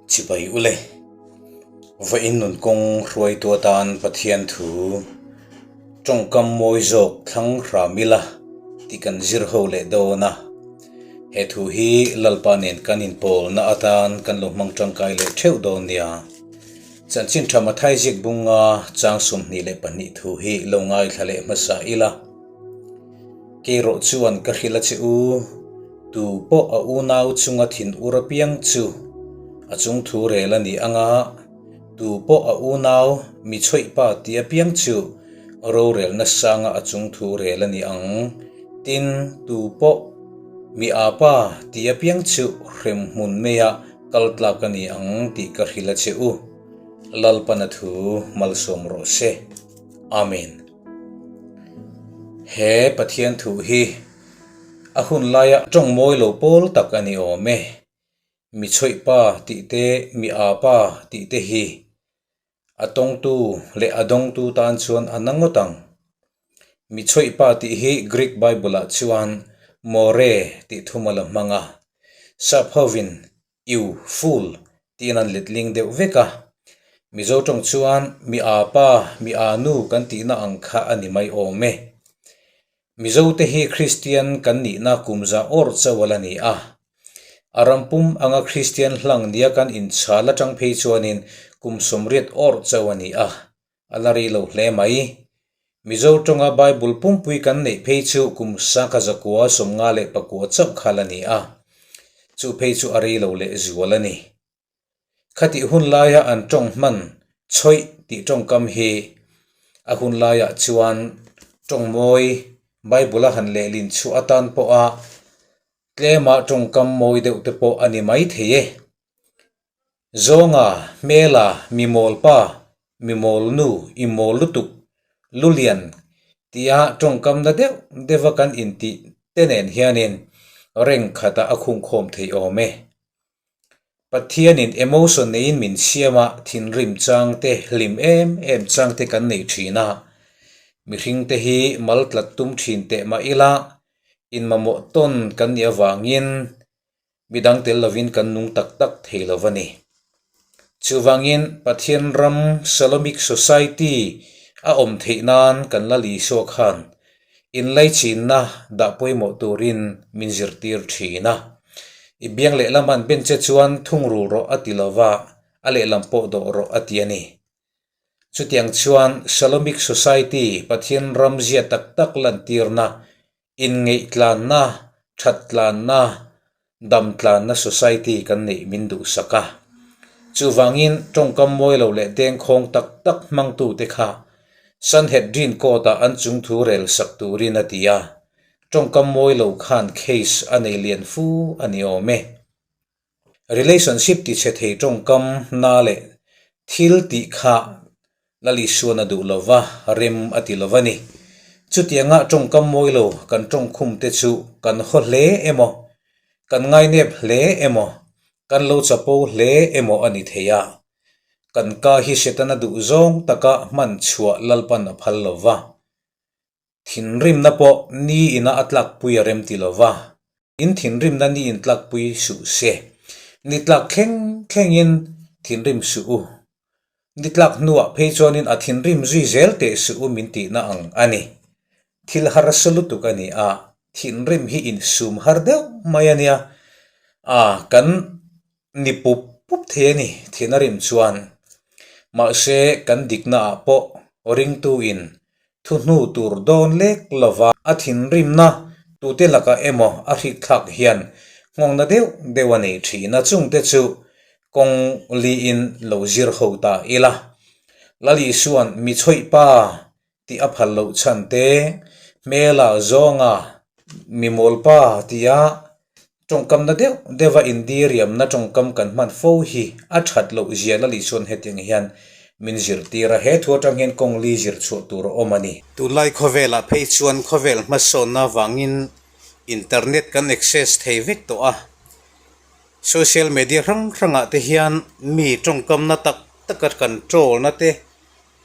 Chibai ule. Vawiin nun kawng hruaitu atan Pathian thu tawngkam mawi zawk thlang hram ila tih kan zir ho leh dawn a. He thu hi Lalpa nen kan inpawlna atan kan lo hmang tangkai leh theuh dawn nia. Chanchin tha Mathai zik bunga chang 22 thu hi lo ngaithla leh hmasa ila. Keirawh chuan ka hrilh a che u, tu pawh a unau chunga thin ur apiang chu a chung thu rel a ni ang a, tu pawh a unau mi chhawih pa ti apiang chu rorelna sanga a chung thu rel a ni ang. Tin, tu pawh mi a pa ti apiang chu hrem hmun maia kal tlak a ni ang tih ka hrilh a che u. Lalpana thu malsawm rawh se. Amen. He Pathian thu hi a hun laia tawng mawi lo pawl tak a ni awm e. Mi chhawih pa tih te, mi aa pa tih te hi a tawngtu leh a dawngtu tan chuan a na ngawt ang. Mi chhawih pa tih hi Greek Bible ah chuan more tih thum a la hmang a, sap hovin You fool tiin an letling deuh vek a. Mizo tawng chuan mi aa pa, mi aa nu kan tihna ang kha a ni mai awm e. Mizo te hi Kristian kan nihna kum za awr chauh a la ni a. A ram pum anga Kristian hlang nia kan inchhal atang phei chuanin kum 80 awr chauh a ni a, a la rei lo hle mai. Mizo tawnga Bible pumpui kan neih phei chu kum 1959 chauh kha la ni a, chu phei chu a rei lo leh zual a ni. Khatih hun laia an tawng hman chhawih tih tawngkam hi a hun laiah chuan tawng mawi Bible a han lehlin chhuah atan pawha tlema tawngkam mawi deuh te pawh a ni mai thei e. Zawnga, hmela, mi mawl pa, mi mawl nu, i mawl lutuk, lulian tia tawngkamna deuh deuha kan intih te nen hianin reng khatah a khungkhawm thei awm e. Pathianin emotion neiin min siam a, thinrim chang te, hlim em em chang te kan nei thin a. Mihring te hi mal tlat tum thin teh mah ila, inmamawh tawn kan nih avangin Midang tel lovin kan nung tak tak thei lo va ni. Chuvangin Pathian ram Salomic Society a awm theih nan kan la Isua khan inlaichinna dah pawimawh turin min zirtir thin a. I biang lehlam an ben che chuan thungrul rawh a ti lo va, a lehlam pawh dawh rawh a ti a ni. Chutiang chuan Salomic Society Pathian ram zia tak tak lantirna Inngeih-tlanna, that-tlanna, dam-tlanna society kan neih min duhsak a. Chuvangin tawngkam mawi lo leh dengkhawng tak tak hmangtute kha Sanhedrin court-ah an chungthu rel sak turin a ti a. Tawngkam mawi lo khan case a nei lian fu a ni awm e. Relationship tichhe thei tawngkam na leh thil tih kha Lal Isuan a duh lova, rem a ti lova ni. Chutianga tawngkam mawi lo kan tawngkhum te chu kan haw hle emaw, kan ngainep hle emaw, kan lo chapo hle emaw a ni thei a. Kan ka hi Setana duh zawng taka hman chhuah Lalpan a phal lova. Thinrimna pawh ni ina a tlakpui a rem ti lova. In thinrimna ni in tlakpui suh se. Ni tlak thleng thlengin thinrim suh u. Ni tlak hnuah phei chuanin a thinrim zui zel teh suh u min tihna ang a ni. Thil harsa lutuk a ni a, thinrim hi insum har deuh mai a nia. A, kan ni pup pup thei a ni, thin a rim chuan. Mahse, kan diknaah pawh ringtuin thu hnu tur dawn lek lova a thinrimna tute lakah emaw a hrikthlak hian nghawngna deuh deuh a nei thin a, chungte chu kawng liin lo zir ho ta ila. Lal Isua'n mi chhawih pa tih a phal loh chhan te, hmela zawnga mi mawl pa tia tawngkamna deuh deuha indiriamna tawngkam kan hman fo hi a that loh zia Lal Isua'n hetiang hian min zirtir a, he thu atang hian kawng li zir chhuah tur a awm a ni. Tunlai khawvelah phei chuan khawvel hmasawnna avangin internet kan access thei vek tawh a, social media hrang hrangah te hian mi tawngkamna tak taka kan troll na te,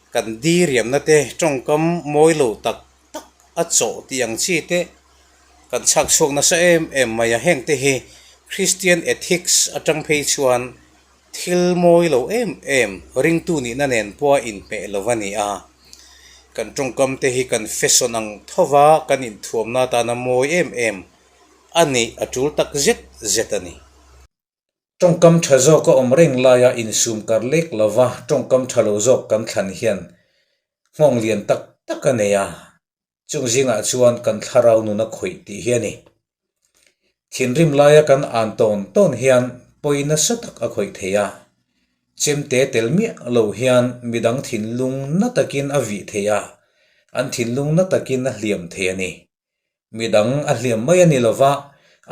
Kan diriamna te tawngkam mawi lo tak tak a chawh tih ang chi te kan chhak chhuak nasa em em mai a, heng te hi Christian ethics atang phei chuan Thil mawi lo em em, ringtu nihna nen pawha inhmeh lo a ni a. Kan tawngkam te hi kan fashion ang thova kan inthuamna atana mawi em em a nih a tul tak zet zet a ni. Tawngkam tha zawk a awm reng laia insum kar lek lova tawngkam tha lo zawk kan thlan hian nghawng lian tak tak a nei a. Chung zingah chuan kan thlarau nun a khawih tih hi a ni. Thinrim laia kan an tawn tawn hian pawi nasa tak a khawih thei a. Chemte tel miah lo hian midang thinlung na takin a vih thei a, an thinlung na takin a hliam thei a ni. Midang a hliam mai a ni lova,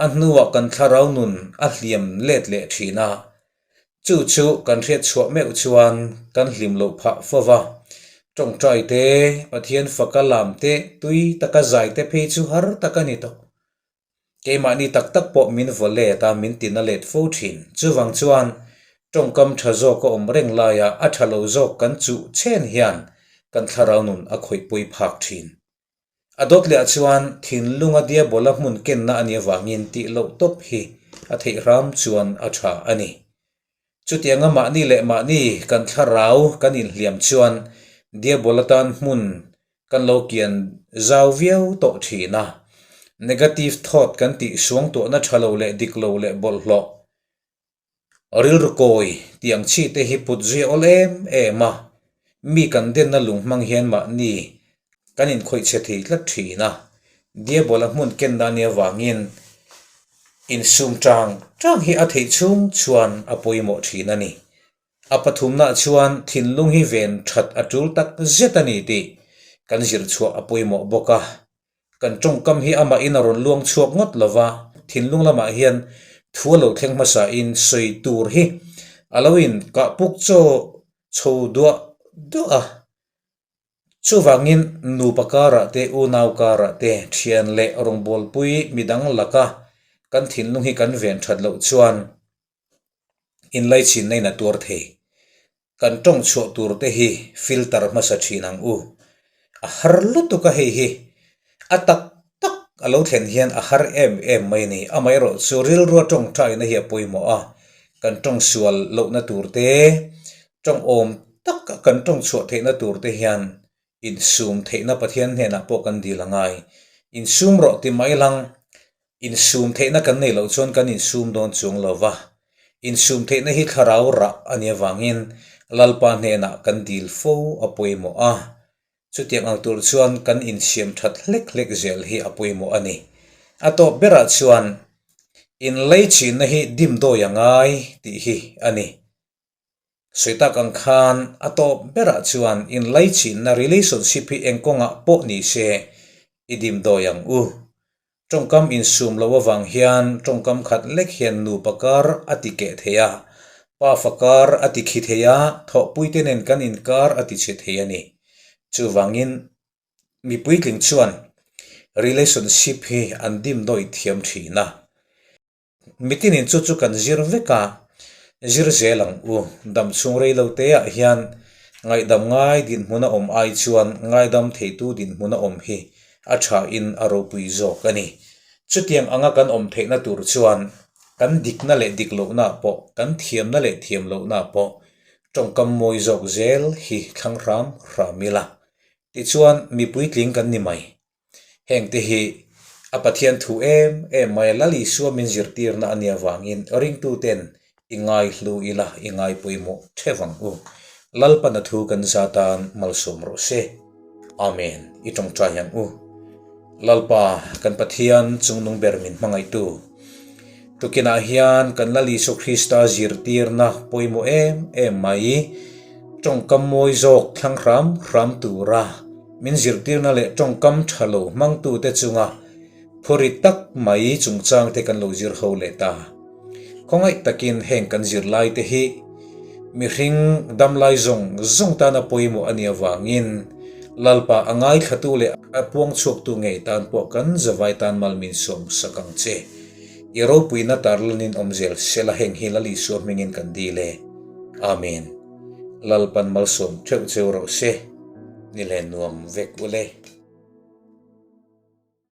a hnuah kan thlarau nun a hliam let leh thin a. Chu chu kan hriat chhuah meuh chuan kan hlim loh phah fo va. Tawngtai te, Pathian faka lam te, tui taka zai te phei chu har tak a ni tawh. Keimahni tak tak pawh min vaw let a, min tina let fo thin. Chuvang chuan tawngkam tha zawk a awm reng laia a tha lo zawk kan chuh chen hian kan thlarau nun a khawihpui phak thin. A dawt leh ah chuan thinlunga diabola hmun kenna a nih avangin tih loh tawp hi a theih hram chuan a tha a ni. Chutianga mahni leh mahni kan thlarau kan inhliam chuan diabola tan hmun kan lo kian zau viau tawh thin a. Negative thought kan tih suangtuahna tha lo leh dik lo leh bawlhhlawh Rilru kawi tih ang chi te hi put zui awl em em a, mi kan denna lung hmang hian mahni kan inkhawih chhe thei tlat thin a, Diabola hmun ken dan nia vangin insum tang tang hi a theih chhung chuan a pawimawh thin a ni. A pathumnaah chuan thinlung hi ven that a tul tak zet a ni tih kan zir chhuah a pawimawh bawk a. Kan tawngkam hi amahin a rawn luang chhuak ngawt lo va, thinlung lamah hian thu a lo thleng hmasain sawi tur hi a lo in kah puk chaw chho duah duah a. Chuvangin nupa karah te, unau karah te, thian leh rawngbawlpui midang laka kan thinlung hi kan ven that loh chuan inlaichinna in a tuar thei. Kan tawng chhuah tur te hi filter hmasa thin ang u. A har lutuk a hei hi. A tak tak a lo thlen hian a har em em mai a ni. Amaherawh chu rilrua tawngtaina hi a pawimawh a. Kan tawng sual lohna tur te, tawng awm tak a kan tawng chhuah theihna tur te hian insum theihna Pathian hnenah pawh kan dil a ngai. Insum rawh ti mai lang Insum theihna kan neih loh chuan kan insum dawn chuang lo va, insum theihna hi thlarau rah a nih avangin Lalpa hnenah kan dil fo a pawimawh a, chutiang ang tur chuan kan insiam that hlek hlek zel hi a pawimawh a ni. A tawp berah chuan inleichhinna hi dimdawi a ngai tih hi a ni. Sawi tak ang khan a tawp berah chuan inlaichinna relationship hi eng kawngah pawh ni se i dimdawi ang u. Tawngkam insum loh avang hian tawngkam khat lek hian nupa kar a ti keh thei a, pafa kar a ti khi thei a, thawhpuite nen kan inkar a ti chhe thei a ni. Chuvangin mi puitling chuan relationship hi an dimdawi thiam thin a. Mitinin chu chu kan zir vek a, zir zel ang u. Dam chhung rei lo te ah hian ngaihdam ngai dinhmun a awm ai chuan ngaidam theitu dinhmun a awm hi a tha in a ropui zawk a ni. Chutiang anga kan awm theihna tur chuan kan dikna leh dik lohna ah pawh, kan thiamna leh thiam lohna ah pawh tawngkam mawi zawk zel hi thlang hram hram ila. Tichuan mi puitling kan ni mai. Hengte hi a Pathian thu em em mai a, Lal Isua min zirtirna a nih avangin ringtuten i ngaihlu ila, i ngaipawimawh theuh ang u. Lalpana thu kan za tan malsawm rawh se. Amen. I tawngtai ang u. Lalpa, kan Pathian chungnung ber min hmangaihtu. Tukinah hian kan Lal Isua Krista zirtirna pawimawh em em mai, tawngkam mawi zawk thlang hram hram tura min zirtirna leh tawngkam tha lo hmangtute chunga phuri tak mai chungchangte kan lo zir ho leh ta. Khawngaih takin heng kan zirlaite hi mihring damlai zawng zawng tana pawimawh a nih avangin Lalpa a ngaithlatu leh a puangchhuaktu ngei tan pawh kan zavai tan mal min sawm sak ang che. I ropuina tarlanin awm zel sela heng hi Lal Isua hmingin kan dil e. Amen. Lalpan malsawm theuh cheu rawh se. Ni le nuam vek ule.